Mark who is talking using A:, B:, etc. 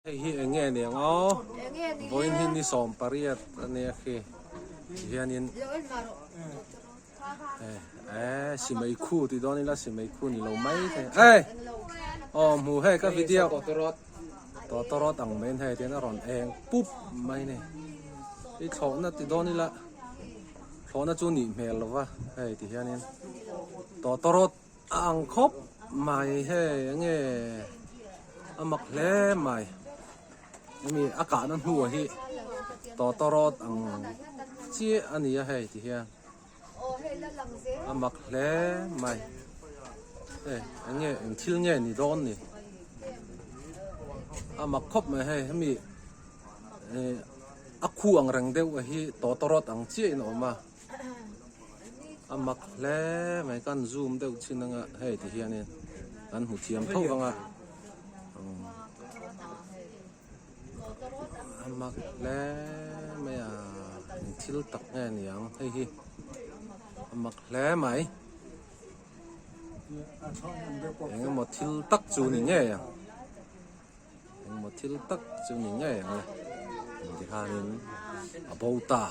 A: Hei hi eng nge ni ang aw? Vawiin hi ni 18 a nia khi. Tihianin eh simei khu tih dawn ila simei khu ni lo mai thei. Ei! Aw hmu hei ka video. Tawtawrawt ang mai in hei tihian a rawn eng pup mai ni. I thlawhna ti dawn ila thlawhna chu nih hmel lo va hei tihianin tawtawrawt A ang khawp mai hei enge a mak hle mai hemi a kahna hnuah hi tawtawrawt ang chiah a ni a hei ti hian a mak hle mai hei enge eng thil nge ni dawn ni a mak khawp mai hei hemi eh a khu ang reng deuh hi tawtawrawt ang chiah in a awm a. A mak hle mai kan zoom deuh chin anga hei ti hianin kan hmu thiam tho vang a a mak hle mai a eng thil tak nge ni ang hei hi a mak hle mai eng emaw thil tak chu ni ngei ang. Engmaw thil tak chu ni ngei ang le tikhanin a bo ta.